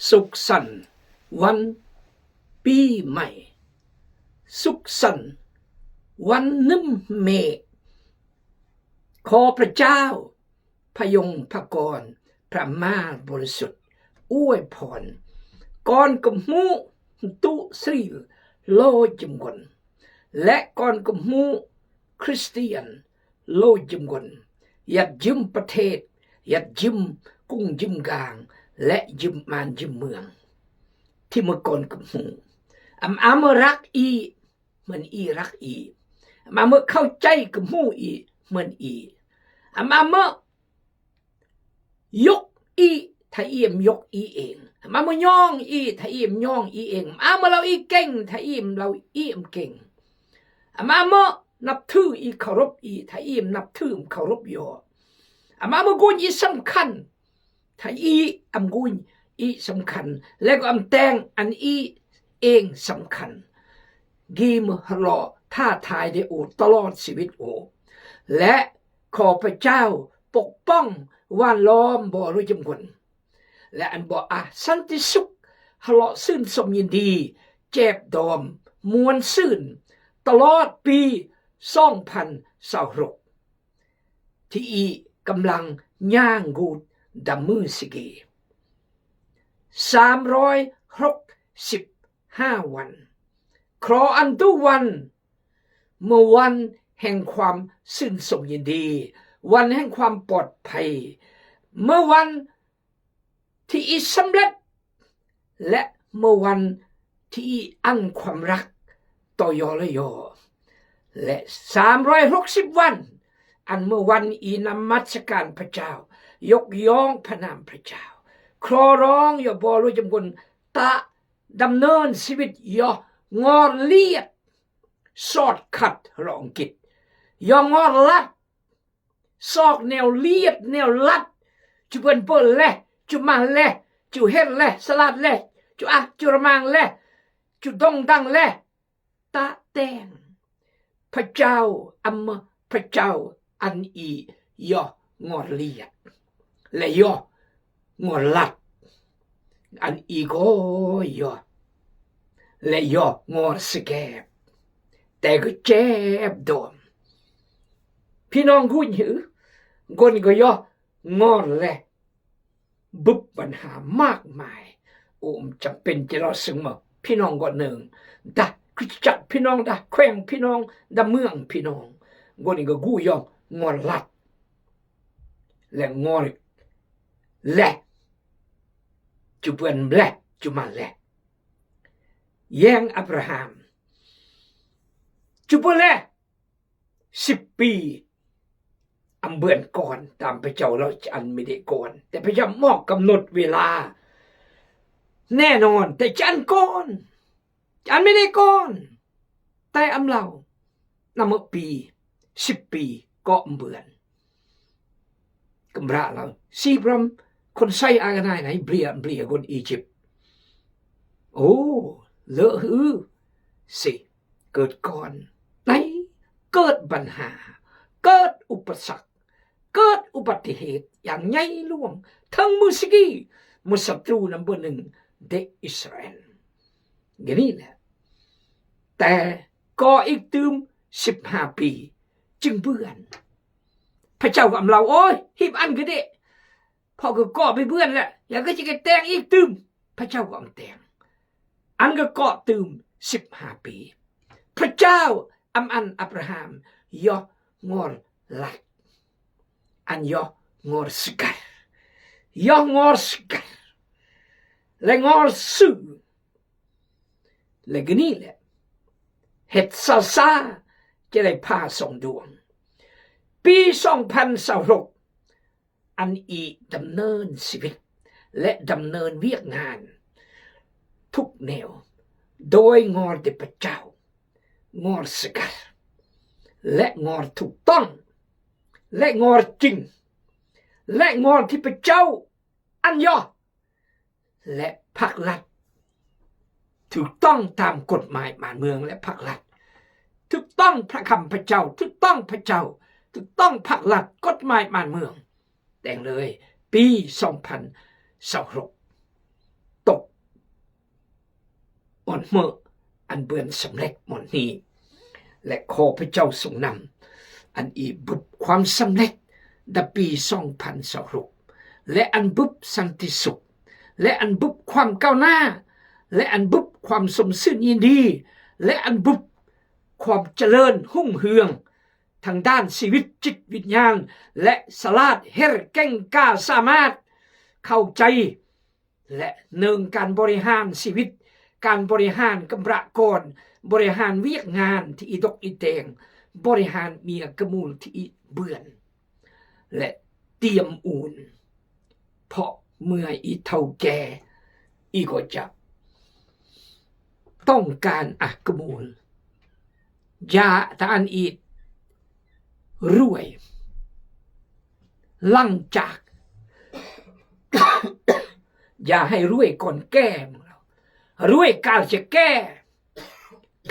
ສຸກສັນວັນປີໃໝ່, ສຸກສັນວັນໜຶ່ງເມ. ຂໍພະເຈົ້າພະຍົງພະກອນ ພະມາບໍລິສຸດ ອວຍພອນ ກອນກະໝູ ໂຕສຣີໂລຈິມກົນ ແລະ ກອນກະໝູ ຄຣິສຕຽນໂລຈິມກົນ ຍັດຢືມປະເທດ, ຍັດຢືມກຸງຢືມກາງ ແລະ ຢືມບ້ານຢືມເມືອງ ທີ່ເມື່ອກ່ອນກະໝູ ອຳ ອາເມື່ອລັກອີ ເໝືອນອີລັກອີ ອຳ ອາເມື່ອເຂົ້າໃຈກະໝູອີ ເໝືອນອີ ອຳ ອາເມື່ອ ຍົກອີ ຖ້າອີມຍົກອີເອງ ອຳ ອາເມື່ອຍ້ອງອີ ຖ້າອີມຍ້ອງອີເອງ ອຳ ອາເມື່ອລາວອີເກັ່ງ ຖ້າອີມລາວອີມເກັ່ງ ອຳ ອາເມື່ອນັບຖືອີ ເຄົາລົບອີ ຖ້າອີມນັບຖືເຄົາລົບຍໍ ອຳ ອາເມື່ອກຸນອີສຳຄັນ ຖ້າອີອຳກຸນອີສຳຄັນ ແລະ ກໍອຳແຕ່ງອັນອີເອງສຳຄັນ ກີມຮໍ້ ທ້າທາຍໄດ້ໂອ ຕະຫຼອດຊີວິດໂອ ແລະ ຂໍພະເຈົ້າປົກປ້ອງຫວ່ານລ້ອມບໍລິຈຳຄົນ ແລະ ອັນບໍ່ອາ ສັນຕິສຸກ ຮະເລາະຊື່ນຊົມຍິນດີ ແຈບດອມມ່ວນຊື່ນ ຕະຫຼອດປີສອງພັນຊາວຫົກ ທີ່ອີກຳລັງຍ່າງກູດດຳມືສະກີ ສາມຮ້ອຍຫົກສິບຫ້າວັນ ເຄາະອັນດູວັນ ເມື່ອວັນແຫ່ງຄວາມຊື່ນຊົມຍິນດີ ວັນແຫ່ງຄວາມປອດໄພ ເມື່ອວັນທີ່ອີສຳເລັດ ແລະ ເມື່ອວັນທີ່ອີອັນຄວາມລັກຕໍ່ຍໍລະຍໍ ແລະ ສາມຮ້ອຍຫົກສິບວັນ ອັນເມື່ອວັນອີນະມັດສະການພະເຈົ້າ ຍົກຍ້ອງພະນາມພະເຈົ້າ ຂໍຮ້ອງຢ່າບໍ່ຮູ້ຈຳກົນ ຕະດຳເນີນຊີວິດ ຢ່າງໍລຽດ ຊອດຄັດ ລາວອັງກິດ ຢ່າງໍລັດ ຊອກແນວລຽດແນວລັດ ຈຸເປີນເປີນແລ ຈຸມາແລ ຈຸເຮັດແລ ສະຫຼາດແລ ຈຸອາ ຈຸລະມາງແລ ຈຸດົງດັງແລ ຕະແຕ່ງ ພະເຈົ້າອຳ ພະເຈົ້າອັນອີ ຍໍງອລຽດ ແລະ ຍໍງອນລັດ ອັນອີກໍຍໍ ແລະ ຍໍງອນສະແກບ ແຕ່ກໍເຈັບດອມ ພີ່ນ້ອງຮູ້ຫຍັງ? ຄົນກໍຍໍງອນແລະ ບຶບບັນຫາມາກມາຍ ໂອ້ ຈຳເປັນຈະເລົ່າເຊິ່ງມາ ພີ່ນ້ອງກໍເນີງ ດາຄຣິສຕະຈັກ ພີ່ນ້ອງດາແຂວງ ພີ່ນ້ອງດາເມືອງ ພີ່ນ້ອງ ກໍນີ້ກໍກູ່ຢອງງອນລັດ ແລະ ງອນແລະ ຈຸເບືອນແລະ ຈຸມາແລະ ແຍງອາບຣາຮາມ ຈຸເບີແລ ສິບປີ ອຳເບືອນກ່ອນ ຕາມພະເຈົ້າລາວຈະອັນມີໄດ້ກ່ອນ ແຕ່ພະເຈົ້າມອບກຳນົດເວລາແນ່ນອນ ແຕ່ຈະອັນກ່ອນ ຈະອັນມີໄດ້ກ່ອນ ແຕ່ອຳລາວນຳເມືອປີ ສິບປີ ເກາະອຳເບືອນ ກຳລະລາວ ຊີບຣຳ ຄົນໄຊອາກະນາຍໃນເບລຍ ເບລຍຄົນອີຢິບ ໂອ້ ເລີະຮື ຊິ ເກີດກ່ອນ ໃນ ເກີດບັນຫາ ເກີດອຸປະສັກ ເກີດອຸບັດຕິເຫດຢ່າງໃຫຍ່ຫຼວງ ເຖິງມື້ສະກີ ມື້ສັດຕູນຳເບີໜຶ່ງ ເດັກອິດສະຣາແອນ ຢ່າງນີ້ແຫຼະ ແຕ່ກໍອີກຕື່ມສິບຫ້າປີ ຈຶ່ງເບືອນ ພະເຈົ້າກໍອຳລາວ ໂອ້ຍ ຮີບອັນຄືເດ ເພາະກໍກໍໄປເບືອນແລ້ວ ຢາກກໍຊິກະແຕ່ງອີກຕື່ມ ພະເຈົ້າກໍອຳແຕ່ງ ອັນກໍເກາະຕື່ມສິບຫ້າປີ ພະເຈົ້າອຳອັນອາບຣາຮາມ ຍໍງອນລັດ ອັນຍໍງອນສະກັດ ຍໍງອນສະກັດ ແລະ ງອນຊື່ ແລະ ກໍນີ້ແຫຼະ ເຮັດຊາຊາ ຈະໄດ້ພາສອງດວງ ປີສອງພັນຊາວຫົກ ອັນອີດຳເນີນຊີວິດ ແລະ ດຳເນີນວຽກງານທຸກແນວ ໂດຍງອນແຕ່ພະເຈົ້າ ງອນສະກັດ ແລະ ງອນຖືກຕ້ອງ ແລະ ງອນຈິງ ແລະ ງອນທີ່ພະເຈົ້າອັນຍໍ ແລະ ພັກລັດ ຖືກຕ້ອງຕາມກົດໝາຍບ້ານເມືອງ ແລະ ພັກລັດ ຖືກຕ້ອງພະຄຳພະເຈົ້າ ຖືກຕ້ອງພະເຈົ້າ ຖືກຕ້ອງພັກລັດ ກົດໝາຍບ້ານເມືອງ ແຕ່ງເລີຍ ປີສອງພັນຊາວຫົກ ຕົ ເມື່ອອັນເບືອນສຳເລັດໝົດນີ້ ແລະ ຂໍພະເຈົ້າຊົງນຳ ອັນອີບຸບຄວາມສຳເລັດໃນປີສອງພັນຊາວຫົກ ແລະ ອັນບຸບສັນຕິສຸກ ແລະ ອັນບຸບຄວາມກ້າວໜ້າ ແລະ ອັນບຸບຄວາມຊົມຊື່ນຍິນດີ ແລະ ອັນບຸບຄວາມຈະເລີນຮຸ່ງເຮືອງ ທາງດ້ານຊີວິດຈິດວິນຍານ ແລະ ສະຫຼາດເຮັດເກັ່ງກ້າສາມາດເຂົ້າໃຈ ແລະ ເນີງການບໍລິຫານຊີວິດ, ການບໍລິຫານກຳລະກອນ, ບໍລິຫານວຽກງານທີ່ອີຕົກອີແຕງ, ບໍລິຫານເມຍກະມູນທີ່ອີເບືອນ ແລະ ຕຽມອູນ. ເພາະເມື່ອອີເຖົ້າແກ່ ອີກໍຈະຕ້ອງການອາກະມູນ. ຢ່າທ່ານອີລວຍ ຫຼັງຈາກ ຢ່າໃຫ້ລວຍກ່ອນແກ່ ລວຍການຈະແກ່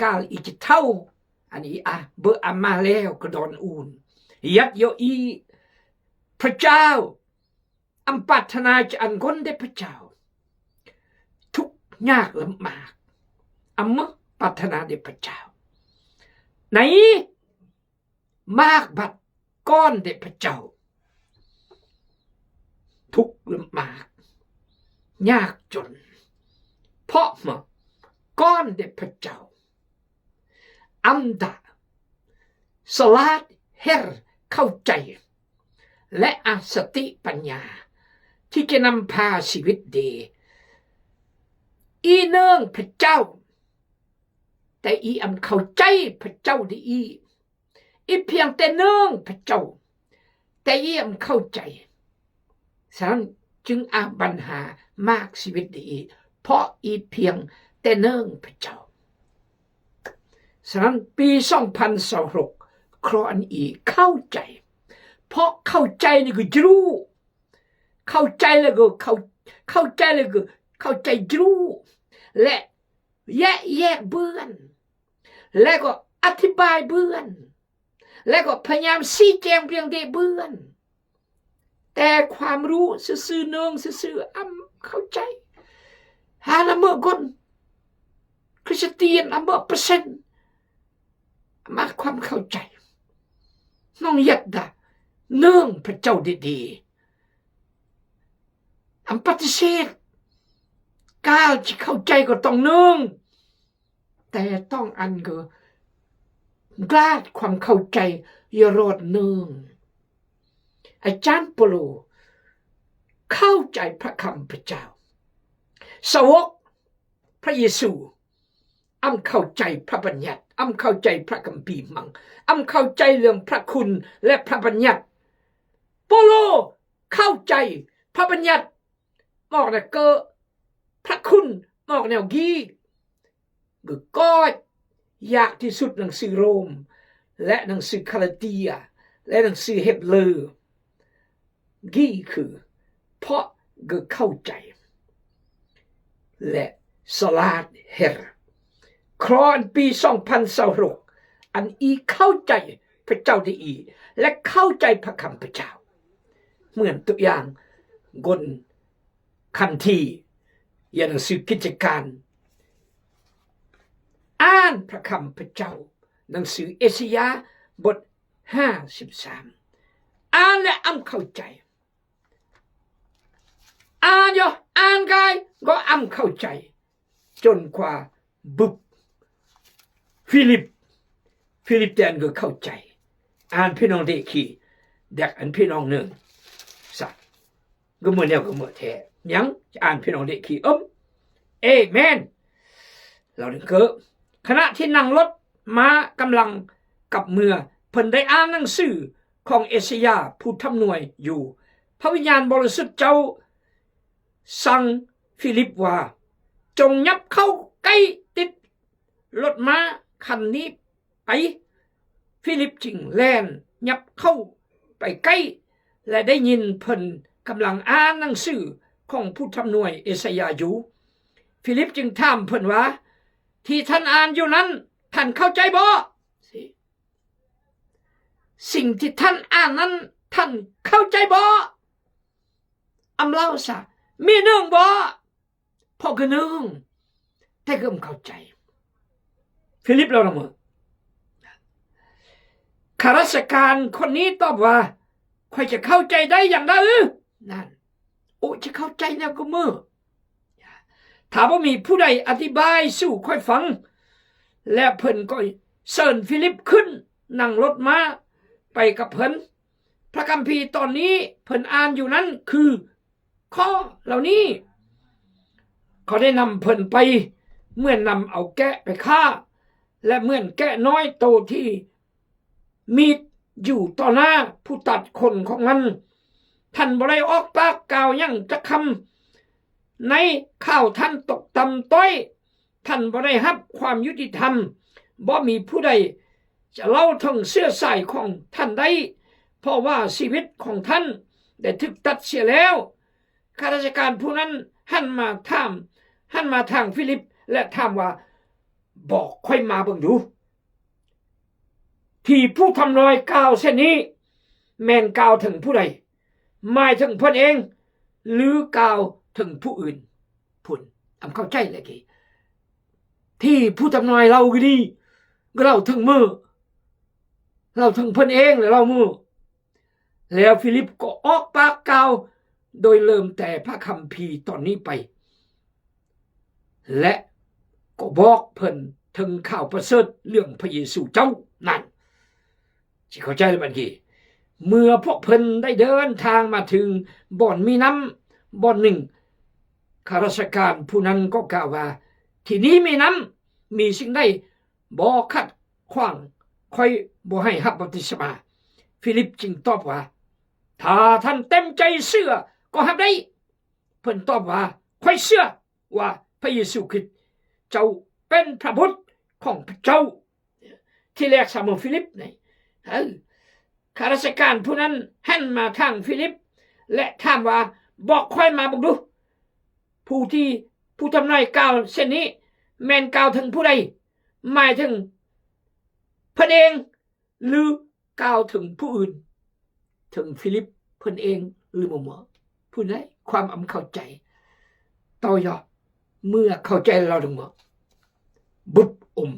ການອີຈະເຖົ້າ. ອັນນີ້ອະ ເບີອາມາແລ້ວກະດອນອູນ ຍັດໂຍອີ ພະເຈົ້າ ອຳປາດຖະໜາຈະອັນກົນເດພະເຈົ້າ ທຸກຍາກລຳບາກ ອຳມາປາດຖະໜາເດພະເຈົ້າ ໃນມາກບັດກ່ອນເດພະເຈົ້າ ທຸກລຳບາກ ຍາກຈົນ ເພາະມາກ່ອນເດພະເຈົ້າ ອຳດາ ສະຫຼາດເຮັດເຂົ້າໃຈ ແລະ ອາສະຕິປັນຍາ ທີ່ຈະນຳພາຊີວິດເດ ອີເນີງພະເຈົ້າ ແຕ່ອີອຳເຂົ້າໃຈພະເຈົ້າເດອີ ອີພຽງແຕ່ເນີງພະເຈົ້າ ແຕ່ອີອຳເຂົ້າໃຈ. ສະນັ້ນຈຶ່ງອາບັນຫາມາກຊີວິດດີ ເພາະອີພຽງແຕ່ເນີງພະເຈົ້າ. ສະນັ້ນປີສອງພັນຊາວຫົກ ຂໍອັນອີເຂົ້າໃຈ ເພາະເຂົ້າໃຈນີ້ຄືຈະຮູ້ ເຂົ້າໃຈແລ້ວກໍເຂົ້າ ເຂົ້າໃຈແລ້ວກໍເຂົ້າໃຈຈະຮູ້ ແລະ ແຍກ ແຍກເບືອນ ແລະກໍອະທິບາຍເບືອນ ແລະກໍພະຍາຍາມຊີ້ແຈງພຽງແຕ່ເບືອນ ແຕ່ຄວາມຮູ້ຊື່ໆ ເນີງຊື່ໆ ອຳເຂົ້າໃຈ ຫາລະເມີກ່ອນ ຄຣິສຕຽນອຳເບີເປີເຊັນ ມາຄວາມເຂົ້າໃຈ ນ້ອງຍັດດາ ເນີງພະເຈົ້າດີໆ ອຳປະຕິເສດ ການຈະເຂົ້າໃຈກໍຕ້ອງເນີງ ແຕ່ຕ້ອງອັນກໍກາດຄວາມເຂົ້າໃຈຢ່າລອດເນີງ. ອາຈານໂປໂລເຂົ້າໃຈພະຄຳພະເຈົ້າ ສາວົກພະເຢຊູ ອຳເຂົ້າໃຈພະບັນຍັດ ອຳເຂົ້າໃຈພະຄຳພີມັງ ອຳເຂົ້າໃຈເລື່ອງພະຄຸນ ແລະ ພະບັນຍັດ. ໂປໂລເຂົ້າໃຈພະບັນຍັດ ອອກແນວເກີ ພະຄຸນ ອອກແນວກີ ຄືກອດ ຍາກທີ່ສຸດໜັງສືໂຣມ ແລະ ໜັງສືກາລາເຕຍ ແລະ ໜັງສືເຮັບເລີ ກີຄື ເພາະຄືເຂົ້າໃຈ ແລະ ສະຫຼາດເຮັດ ຄຣອນປີສອງພັນຊາວຫົກ ອັນອີເຂົ້າໃຈພະເຈົ້າໄດ້ອີ ແລະ ເຂົ້າໃຈພະຄຳພະເຈົ້າ ເໝືອນຕົວຢ່າງ ກົນ ຄັນທີ ຢ່າງໜັງສືກິດຈະການ ອ່ານພະຄຳພະເຈົ້າ ໜັງສືເອຊາຍາ ບົດຫ້າສິບສາມ ອ່ານແລະອຳເຂົ້າໃຈ ອ່ານຢູ່ ອ່ານກາຍກໍອຳເຂົ້າໃຈ ຈົນກວ່າບຶບ ຟີລິບ ຟີລິບແຕນກໍເຂົ້າໃຈ ອ່ານພີ່ນ້ອງເດຄີ ແດກອັນພີ່ນ້ອງເນີງ ສະ ກໍເມື່ອແນວກໍເມື່ອແທ້ ຍັງຈະອ່ານພີ່ນ້ອງເດຄີ ເອີມ ເອແມນ ລາວເດີນເກີ ຂະນະທີ່ນັ່ງລົດມ້າກຳລັງກັບເມືອ ເພິ່ນໄດ້ອ່ານໜັງສືຂອງເອຊາຍາຜູ້ທຳນວຍຢູ່ ພະວິນຍານບໍລິສຸດເຈົ້າສັ່ງຟີລິບວ່າ ຈົ່ງຫຍັບເຂົ້າໃກ້ຕິດລົດມ້າຄັນນີ້ ໄປ ຟີລິບຈຶ່ງແລ່ນຫຍັບເຂົ້າໄປໃກ້ ແລະ ໄດ້ຍິນເພິ່ນກຳລັງອ່ານໜັງສືຂອງຜູ້ທຳນວຍເອຊາຍາຢູ່. ຟີລິບຈຶ່ງຖາມເພິ່ນວ່າ ທີ່ທ່ານອ່ານຢູ່ນັ້ນ ທ່ານເຂົ້າໃຈບໍ່? ສິ່ງທີ່ທ່ານອ່ານນັ້ນ ທ່ານເຂົ້າໃຈບໍ່? ອຳເລົ່າຊະ ມີໜຶ່ງບໍ່? ເພາະຄືໜຶ່ງ ຕ່ກໍບໍ່ເຂົ້າໃຈ. ຟີລິບລາວລະເມີ. ຂ້າລາຊະການຄົນນີ້ຕອບວ່າ, ຂ້ອຍຈະເຂົ້າໃຈໄດ້ຢ່າງໃດ? ນັ້ນ, ໂອ້, ຈະເຂົ້າໃຈແນວກະເມີ. ຖ້າບໍ່ມີຜູ້ໃດອະທິບາຍສູ່ຂ້ອຍຟັງ. ແລະເພິ່ນກໍເຊີນຟີລິບຂຶ້ນນັ່ງລົດມ້າໄປກັບເພິ່ນ. ພະຄຳພີຕອນນີ້ເພິ່ນອ່ານຢູ່ນັ້ນຄືຂໍ້ເຫຼົ່ານີ້. ເຂົາໄດ້ນຳເພິ່ນໄປເໝືອນນຳເອົາແກະໄປຂ້າ ແລະເໝືອນແກະນ້ອຍໂຕທີ່ ມີດຢູ່ຕໍ່ໜ້າຜູ້ຕັດຂົນຂອງມັນ. ທ່ານບໍ່ໄດ້ອອກປາກກ່າວຫຍັງຈັກຄຳ. ໃນຂ່າວທ່ານຕົກຕ່ຳຕ້ອຍ, ທ່ານບໍ່ໄດ້ຮັບຄວາມຍຸຕິທຳ. ບໍ່ມີຜູ້ໃດຈະເລົ່າເຖິງເຊື້ອສາຍຂອງທ່ານໄດ້, ເພາະວ່າຊີວິດຂອງທ່ານໄດ້ຖືກຕັດເສຍແລ້ວ. ຂ້າລາຊະການຜູ້ນັ້ນຫັນມາຖາມ, ຫັນມາທາງຟີລິບ ແລະ ຖາມວ່າ, ບອກຂ້ອຍມາເບິ່ງດູ. ທີ່ຜູ້ທຳນາຍກ່າວເຊັ່ນນີ້ ແມ່ນກ່າວເຖິງຜູ້ໃດ? ໝາຍເຖິງເພິ່ນເອງ ຫຼື ກ່າວເຖິງຜູ້ອື່ນ? ພຸ້ນ, ອຳເຂົ້າໃຈແລ້ວກີ້. ທີ່ຜູ້ທຳນາຍເລົ່າຢູ່ນີ້ ກໍເລົ່າເຖິງເມີ, ເລົ່າເຖິງເພິ່ນເອງ ແລະ ເລົ່າເມີ. ແລ້ວຟີລິບກໍອອກປາກກ່າວໂດຍເລີ່ມແຕ່ພະຄຳພີຕອນນີ້ໄປ ແລະ ກໍບອກເພິ່ນເຖິງຂ່າວປະເສີດເລື່ອງພະເຢຊູເຈົ້ານັ້ນ. ຊິເຂົ້າໃຈແລ້ວບັດນີ້. ເມື່ອພວກເພິ່ນໄດ້ເດີນທາງມາເຖິງບ່ອນມີນ້ຳບ່ອນໜຶ່ງ, ຂ້າລາຊະການຜູ້ນັ້ນກໍກ່າວວ່າ, ທີ່ນີ້ມີນ້ຳ, ມີສິ່ງໃດ ບໍ່ຂັດຂວາງຂ້ອຍບໍ່ໃຫ້ຮັບບັບຕິສະມາ. ຟີລິບຈຶ່ງຕອບວ່າ, ຖ້າທ່ານເຕັມໃຈເຊື່ອກໍຮັບໄດ້. ເພິ່ນຕອບວ່າ, ຂ້ອຍເຊື່ອວ່າພະເຢຊູຄຣິດເຈົ້າເປັນພະບຸດຂອງພະເຈົ້າ. ທີແລກຊະເມີຟີລິບນີ້, ເອີ, ຂ້າລາຊະການຜູ້ນັ້ນຫັນມາທາງຟີລິບ ແລະ ຖາມວ່າ, ບອກຂ້ອຍມາເບິ່ງດູ. ຜູ້ທີ່ ຜູ້ທຳນາຍກ່າວເຊັ່ນນີ້ ແມ່ນກ່າວເຖິງຜູ້ໃດ? ໝາຍເຖິງເພິ່ນເອງ ຫຼື ກ່າວເຖິງຜູ້ອື່ນ? ເຖິງຟີລິບເພິ່ນເອງ ຫຼື ໝໍ່ໆ? ຜູ້ໃດ? ຄວາມອຳເຂົ້າໃຈ. ຕໍ່ຍອດ, ເມື່ອເຂົ້າໃຈແລ້ວ ເຖິງໝໍ່, ບຸດອົມ,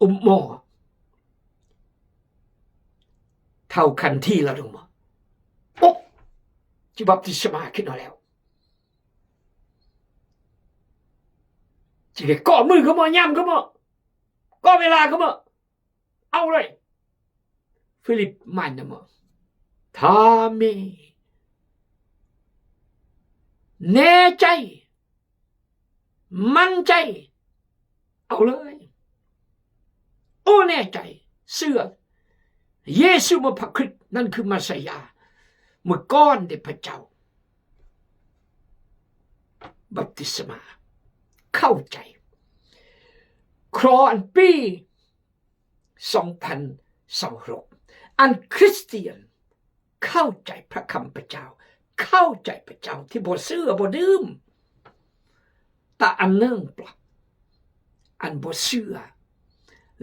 ອົມໝໍ, ເຖົ້າຄັນທີລາວ ເຖິງໝໍ່. ໂອ້, ຊິບັບຕິສະມາຂຶ້ນເອົາແລ້ວ. ຊິໄດ້ເກາະມືກັບໝໍ, ຍາມກັບໝໍ, ເກາະເວລາກັບໝໍ, ເອົາເລີຍ. ຟີລິບໝາຍນຳໝໍ, ຖ້າມີ, ແນ່ໃຈ, ໝັ້ນໃຈ, ເອົາເລີຍ. ໂອ້ ແນ່ໃຈ, ເຊື່ອ, ເຢຊູມະພະຄຣິດນັ້ນຄືມະໄຊຢາ, ເມື່ອກ່ອນເດພະເຈົ້າ. ບັບຕິສະມາ, ເຂົ້າໃຈ. ຄຣອນປີ ສອງພັນຊາວຫົກ ອັນຄຣິສຕຽນເຂົ້າໃຈພະຄຳພະເຈົ້າ, ເຂົ້າໃຈພະເຈົ້າ, ທີ່ບໍ່ເຊື່ອບໍ່ດື່ມ, ແຕ່ອັນເໜິງປລັບ, ອັນບໍ່ເຊື່ອ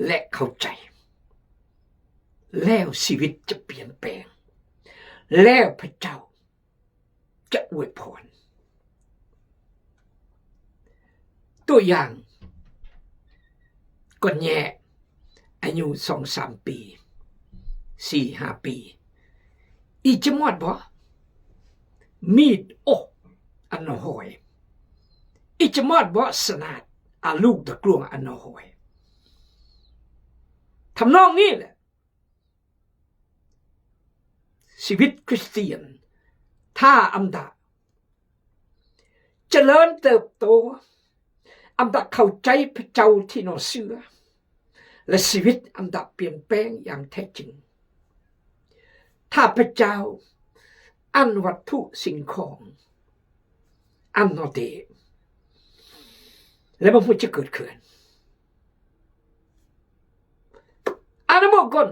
ແລະ ເຂົ້າໃຈ, ແລ້ວຊີວິດຈະປ່ຽນແປງ, ແລ້ວພະເຈົ້າ ຈະອວຍພອນ. ຕົວຢ່າງ, ກ່ອນແຍ່ອາຍຸສອງສາມປີ, ສີ່ຫ້າປີ, ອີຈະມອດບໍ່? ມີດ, ໂອ້, ອັນນ້ອຍ. ອີຈະມອດບໍ່? ສະໜາດ, ອາລູກຕະກລວງອັນນ້ອຍ. ທຳນອງນີ້ແຫຼະ. ຊີວິດຄຣິສຕຽນ ຖ້າອຳດາຈະເລີນເຕີບໂຕ, ອຳດາເຂົ້າໃຈພະເຈົ້າທີ່ໜໍ່ເຊື່ອ ແລະ ຊີວິດອຳດາປ່ຽນແປງຢ່າງແທ້ຈິງ. ຖ້າພະເຈົ້າ ອັນວັດຖຸສິ່ງຂອງ ອັນໜໍ່ເຕ ແລະ ບໍ່ຮູ້ຈະເກີດຂຶ້ນ. ອານະໂມກົນ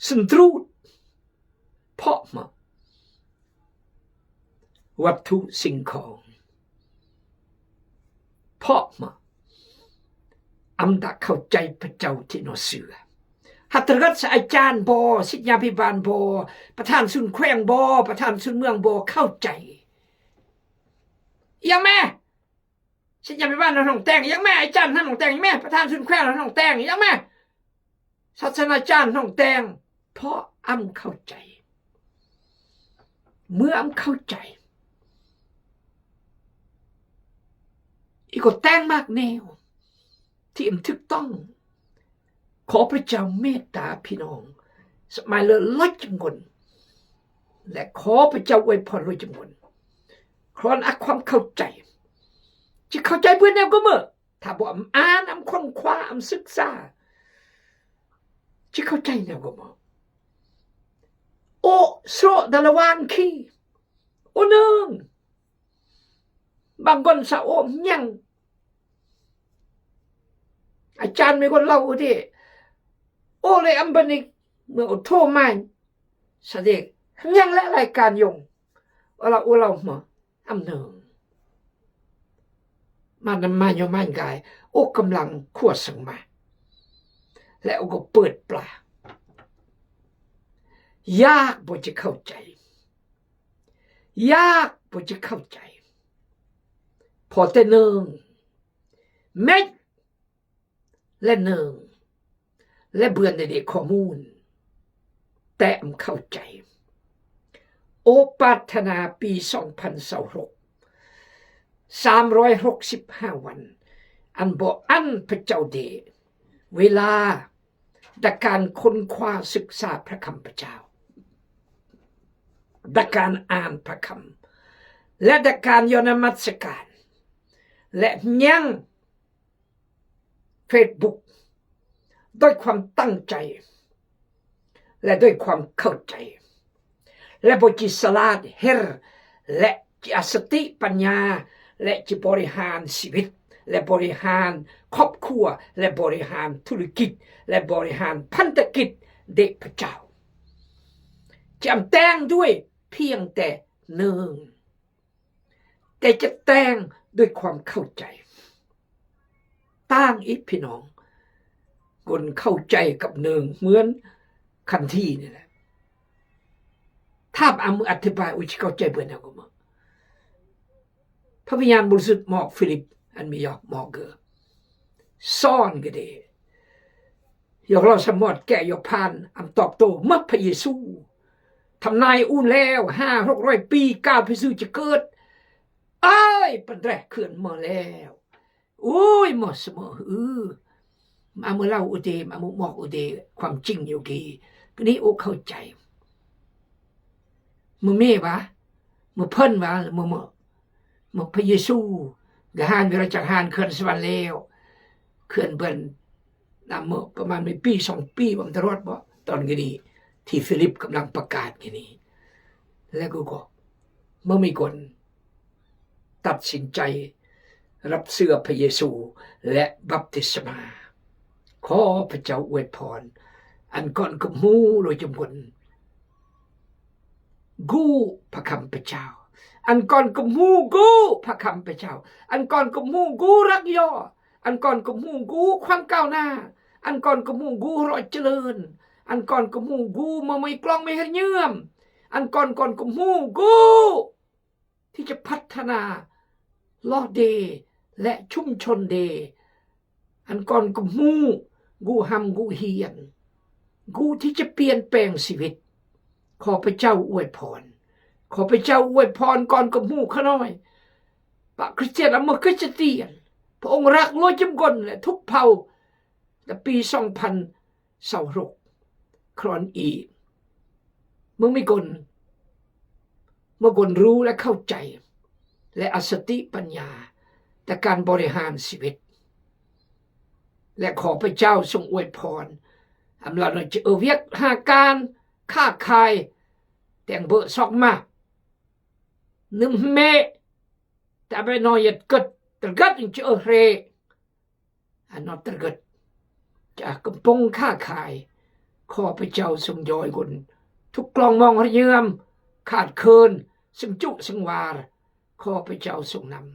ສະຕຣູດ ເພາະມາ ວັດຖຸສິ່ງຂອງ ເພາະມາ ອຳດາເຂົ້າໃຈພະເຈົ້າທີ່ໜໍ່ເຊື່ອ ຫາກຕະເກີດສະອາຈານບໍ່, ສິດຍາພິບານບໍ່, ປະທານສູນແຂວງບໍ່, ປະທານສູນເມືອງບໍ່, ເຂົ້າໃຈ. ອີຫຍັງແມ່? ສິດຍາພິບານຫ້ອງແຕ່ງ ອີຫຍັງແມ່? ອາຈານຫ້ອງແຕ່ງ ອີຫຍັງແມ່? ປະທານສູນແຂວງຫ້ອງແຕ່ງ ອີຫຍັງແມ່? ສາສະນາຈານຫ້ອງແຕ່ງ ເພາະອຳເຂົ້າໃຈ. ເມື່ອອຳເຂົ້າໃຈ ອີກກໍແຕ່ງມາກແນວ ທີ່ອຳຖືກຕ້ອງ. ຂໍພະເຈົ້າເມດຕາພີ່ນ້ອງສະໄໝເລີດຫຼາຍຈຳນວນ ແລະ ຂໍພະເຈົ້າອວຍພອນຫຼາຍຈຳນວນ. ຄອນອາຄວາມເຂົ້າໃຈ ຈະເຂົ້າໃຈເບິດແນວກໍເມີ. ຖ້າບໍ່ອຳອ່ານ, ອຳຄົ້ນຄວ້າ, ອຳສຶກສາ, ຈະເຂົ້າໃຈແນວກໍເມີ. ໂອ ໂຊ ດາລະວານຄີ ໂອ ໜຶ່ງ. ບາງຄົນສະໂອຫຍັງ ອາຈານມີຄົນເລົ່າເດ້ ໂອເລອຳບານິ ເມື່ອໂອໂທມາ ສະເດກຫຍັງແລະລາຍການຍົງ ໂອລາໂອລາມາອຳເນີງ ມານຳມາໂຍມານກາຍ ໂອກຳລັງຂົວສັງມາ ແລະ ໂອກໍເປີດປາ ຍາກບໍ່ຈະເຂົ້າໃຈ ຍາກບໍ່ຈະເຂົ້າໃຈ ພໍແຕ່ເນີງ ເມັດ ແລະ ເນີງ ແລະ ເບື່ອໃນເດຂໍ້ມູນ ແຕ່ອຳເຂົ້າໃຈ. ໂອປາດຖະໜາປີສອງພັນຊາວຫົກ ສາມຮ້ອຍຫົກສິບຫ້າວັນ ອັນບໍ່ອັນພະເຈົ້າເດ ເວລາ ໃນການຄົ້ນຄວ້າສຶກສາພະຄຳພະເຈົ້າ ໃນການອ່ານພະຄຳ ແລະ ໃນການຢູ່ນະມັດສະການ ແລະ ຍັງເຟສບຸກ ດ້ວຍຄວາມຕັ້ງໃຈ ແລະ ດ້ວຍຄວາມເຂົ້າໃຈ ແລະ ບໍ່ຈິສະຫຼາດເຫັນ ແລະ ຈິອາສະຕິປັນຍາ ແລະ ຈິບໍລິຫານຊີວິດ ແລະ ບໍລິຫານຄອບຄົວ ແລະ ບໍລິຫານທຸລະກິດ ແລະ ບໍລິຫານພັນທະກິດເດພະເຈົ້າ. ຈະແຕ່ງດ້ວຍພຽງແຕ່ເນີງ ແຕ່ຈະແຕ່ງດ້ວຍຄວາມເຂົ້າໃຈ. ຕ່າງອີກພີ່ນ້ອງ ຄົນເຂົ້າໃຈກັບເນີງເໝືອນຄັນທີນີ້ແຫຼະ. ຖາມອາມືອະທິບາຍ ໂອຊິເຂົ້າໃຈເບີດແນວກໍມາ. ພະວິນຍານບໍລິສຸດມອບຟີລິບ ອັນມີຢອກມອບເກີ ສອນກໍເດ ຢອກເລົ່າສະມອດແກະຢອກຜ່ານອຳຕອບໂຕ້ມາພະເຢຊູ ທຳນາຍອູ້ນແລ້ວ ຫ້າຫົກຮ້ອຍປີ ກ່າວພະເຢຊູຈະເກີດ ເອີຍ ປັນແດເຄື່ອນມາແລ້ວ ໂອ້ຍ ໝໍສະເໝີ ອື ມາເມືອເລົ່າອຸເດ ມາເມືອມອກອຸເດ ຄວາມຈິງຢູ່ກີ ກະນີ້ໂອເຂົ້າໃຈ ເມືອເມວະ ເມືອເພິ່ນວະ ເມືອ ເມືອ ເມືອພະເຢຊູ ກະຫານ ເວລາຈັກຫານເຄື່ອນສະຫວັນແລ້ວ ເຄື່ອນເພິ່ນ ນຳເມືອປະມານມີປີສອງປີ ບໍ່ຕະຫຼອດບໍ່ ຕອນກີ້ນີ້ ທີ່ຟີລິບກຳລັງປະກາດກີ້ນີ້ ແລ້ວກໍ ກໍເມື່ອມີຄົນຕັດສິນໃຈ ຮັບເຊື່ອພະເຢຊູ ແລະ ບັບຕິສະມາ. ຂໍພະເຈົ້າອວຍພອນ ອັນກ່ອນກໍຮູ້ໂດຍຈຸມຄົນ ຮູ້ພະຄຳພະເຈົ້າ ອັນກ່ອນກໍຮູ້ ຮູ້ພະຄຳພະເຈົ້າ ອັນກ່ອນກໍຮູ້ ຮູ້ຮັກຍໍ ອັນກ່ອນກໍຮູ້ ຮູ້ຄວາມກ້າວໜ້າ ອັນກ່ອນກໍຮູ້ ຮູ້ຮອດຈະເລີນ ອັນກ່ອນກໍຮູ້ ຮູ້ມາໄມ້ກລອງໄມ້ເຮັດເຍື່ອມ ອັນກ່ອນກ່ອນກໍຮູ້ ຮູ້ ທີ່ຈະພັດທະນາລອດເດ ແລະ ຊຸມຊົນເດ ອັນກ່ອນກໍຮູ້ ຮູ້ຮ່ຳຮູ້ຮຽນ ຮູ້ທີ່ຈະປ່ຽນແປງຊີວິດ. ຂໍພະເຈົ້າອວຍພອນ ຂໍພະເຈົ້າອວຍພອນ ກ່ອນກໍຮູ້ຂ້ານ້ອຍ ປະຄຣິສຕຽນ ອາເມລິກາຄຣິສຕຽນ ພະອົງຮັກຫຼວງຈຳກົນ ແລະ ທຸກເຜົ່າ ແລະ ປີສອງພັນ ຊາວຫົກ ຄຣອນອີ ເມື່ອມີຄົນ ເມື່ອຄົນຮູ້ ແລະ ເຂົ້າໃຈ ແລະ ອາສະຕິປັນຍາ ແຕ່ການບໍລິຫານຊີວິດ ແລະ ຂໍພະເຈົ້າຊົງອວຍພອນ ອຳລານອນຈະເອີວຽກຫາການຄ້າຂາຍ ແຕ່ງເບີຊອກມາ ໜຶ່ງເມ ແຕ່ເບນອຍເຮັດເກີດຕະກັດຈະເອີເຮ ອັນນອດຕະເກີດຈາກກຳປົງຄ້າຂາຍ ຂໍພະເຈົ້າຊົງຢອຍຄົນ ທຸກກລອງມອງຮະເຍືອມ ຂາດເຂີນ ເຊິ່ງຈຸເຊິ່ງວາ ຂໍພະເຈົ້າຊົງນຳ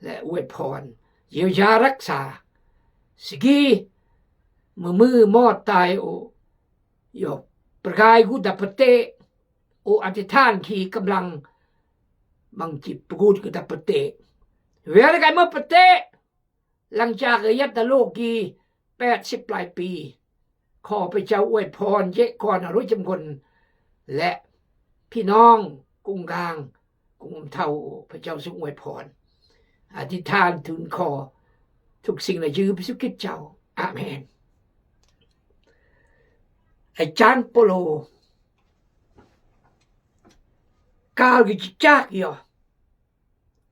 ແລະ ອວຍພອນ ຢຽວຢາຮັກສາ ສະກີ Memu mo tayo, yo, pagay ku dapete, o atitan ki kamlang mangki pagud ku dapete. Wer kay mo pete, ຫຼັງຈາກອາຍຸຕະໂລກກີແປດສິບປາຍປີ, ຂໍພະເຈົ້າອວຍພອນເຢຍກ່ອນອາລຸຈຳຄົນ ແລະ ພີ່ນ້ອງກຸງກາງ, ກຸງເຖົ້າ, ພະເຈົ້າຊົງອວຍພອນ. ອະທິຖານທູນຂໍທຸກສິ່ງໃນຊື່ພະເຢຊູຄຣິດເຈົ້າ. ອາເມນ. ອາຈານເປົາໂລ ກາວກິດຈະຈັກ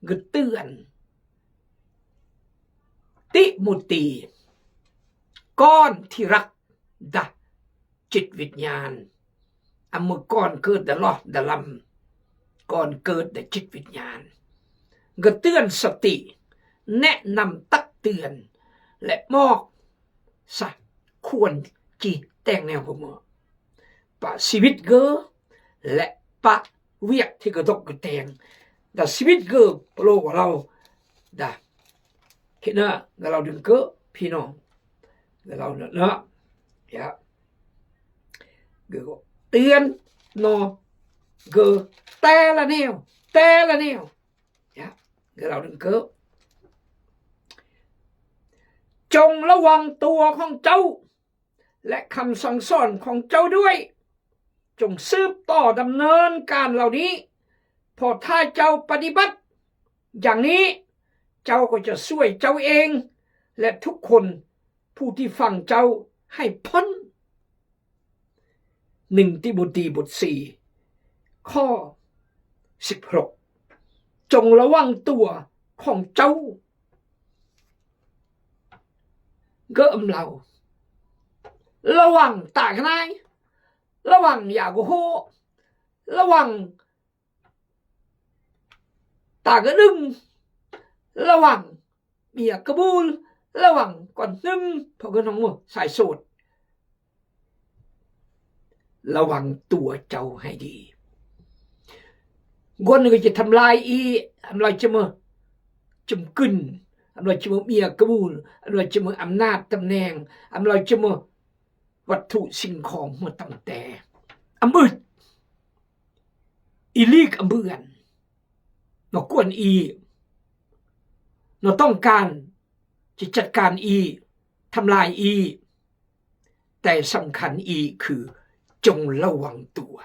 ກະເຕືອນຕິໂມທີ ກ່ອນທີ່ລັກ ດາຈິດວິນຍານ, ອາເມື່ອກ່ອນເກີດດາລອດດາລຳ, ກ່ອນເກີດດາຈິດວິນຍານ, ກະເຕືອນສະຕິ, ແນະນຳຕັກເຕືອນ ແລະ ບອກ ສະຄວນຈີແຕງແນວພວກເມື່ອປະຊີວິດເກີ ແລະ ປະວຽກທີ່ກະທົບກະແຕງ ດາຊີວິດເກີໂປໂລກະເຮົາ ດາເຮັດນະ ກະເລົ່າດຶງເກີພີ່ນ້ອງ ກະເລົ່າເນາະ ຍາ ເກີເຕືອນນອ ເກີແຕ່ລະແນວ ແຕ່ລະແນວ ຍາ ກະເລົ່າດຶງເກີ ຈົ່ງລະວັງຕົວຂອງເຈົ້າ ແລະ ຄຳສັ່ງສອນຂອງເຈົ້າດ້ວຍ. ຈົ່ງສືບຕໍ່ດຳເນີນການເຫຼົ່ານີ້, ເພາະຖ້າເຈົ້າປະຕິບັດຢ່າງນີ້, ເຈົ້າກໍຈະຊ່ວຍເຈົ້າເອງ ແລະ ທຸກຄົນຜູ້ທີ່ຟັງເຈົ້າໃຫ້ພົ້ນ. ໜຶ່ງຕິໂມທີ ບົດສີ່ ຂໍ້ສິບຫົກ ຈົ່ງລະວັງຕົວຂອງເຈົ້າ. ເກີອຳເລົາ ລະວັງຕາກະໜາຍ ລະວັງຢາກະໂຮ ລະວັງຕາກະດຶງ ລະວັງເມຍກະບູນ ລະວັງກ່ອນໜຶ່ງ ເພາະເງິນຂອງໝູ່ສາຍໂສດ. ລະວັງຕົວເຈົ້າໃຫ້ດີ. ຄົນໜຶ່ງກໍຈະທຳລາຍອີກ, ທຳລາຍຈະມາຈຳກຶນ, ທຳລາຍຈະມາເມຍກະບູນ, ທຳລາຍຈະມາອຳນາດຕຳແໜ່ງ, ທຳລາຍຈະມາວັດຖຸສິ່ງຂອງ ເມື່ອຕັ້ງແຕ່ອຳອຶດ ອີຫຼີກອຳເບືອນ ມາກວນອີກ ເນາະ ຕ້ອງການຈະຈັດການອີກ ທຳລາຍອີກ. ແຕ່ສຳຄັນອີກຄື ຈົ່ງລະວັງຕົວ.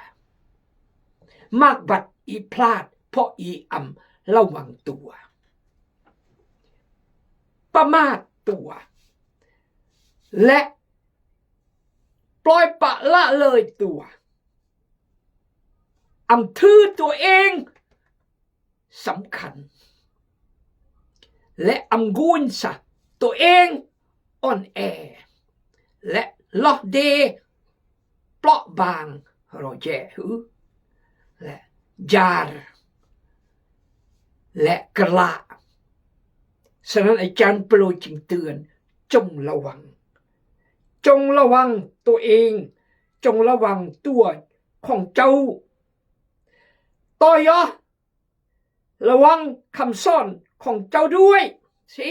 ມັກບັດອີພລາດ ເພາະອີອຳລະວັງຕົວ, ປະໝາດຕົວ ແລະ ປ່ອຍປະລະເລີຍຕົວ, ອຳຖືຕົວເອງ ສຳຄັນ ແລະ ອຳກູນສະຕົວເອງອ່ອນແອ ແລະ ລອດເດ ເປາະບາງ ໂຣເຈ ແລະ ຢານ ແລະ ກະລະ. ສະນັ້ນ ອາຈານເປໂຕຣຈຶ່ງເຕືອນ, ຈົ່ງລະວັງ, ຈົ່ງລະວັງຕົວເອງ, ຈົ່ງລະວັງຕົວຂອງເຈົ້າ. ຕໍ່ຢາ ລະວັງຄຳສອນຂອງເຈົ້າດ້ວຍຊິ,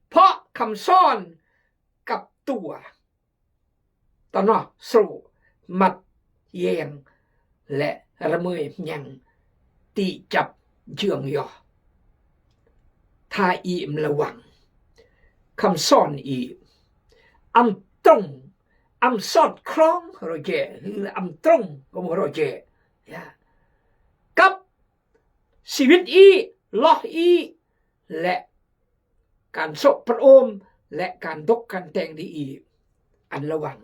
ເພາະຄຳສອນກັບຕົວ ຕະນະໂຊ ມັດແຍງ ແລະ ລະເມີຍຍັງ ຕິຈັບເຈື່ອງຍໍ. ຖ້າອີມລະວັງຄຳສອນອີ ອຳຕົງ ອຳສອດຄ່ອງ ໂຣເຈ ຫຼື ອຳຕົງ ໂຣເຈ ກັບຊີວິດອີ ລອດອີ ແລະ ການໂສະປະໂອມ ແລະ ການຕົກການແຕ່ງດີອີ ອັນລະວັງ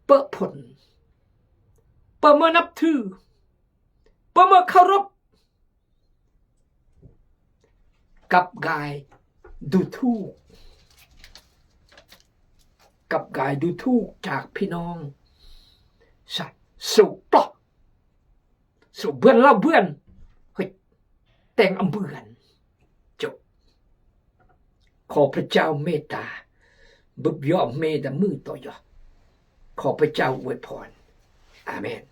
ເປິ້ພົນ ປະເມີນນັບຖື ປະເມີນເຄົາລົບ ກັບກາຍດູຖູກ ກັບກາຍດູຖູກຈາກພີ່ນ້ອງ ສະ ໂສປະ ໂສເບືອນລາວເບືອນ ເຮີ້ຍ ແຕ່ງອຳເບືອນ ຈົບ. ຂໍພະເຈົ້າເມດຕາ ບຶບຢອມເມດາມືຕໍ່ຢອ ຂໍພະເຈົ້າອວຍພອນ. ອາເມນ.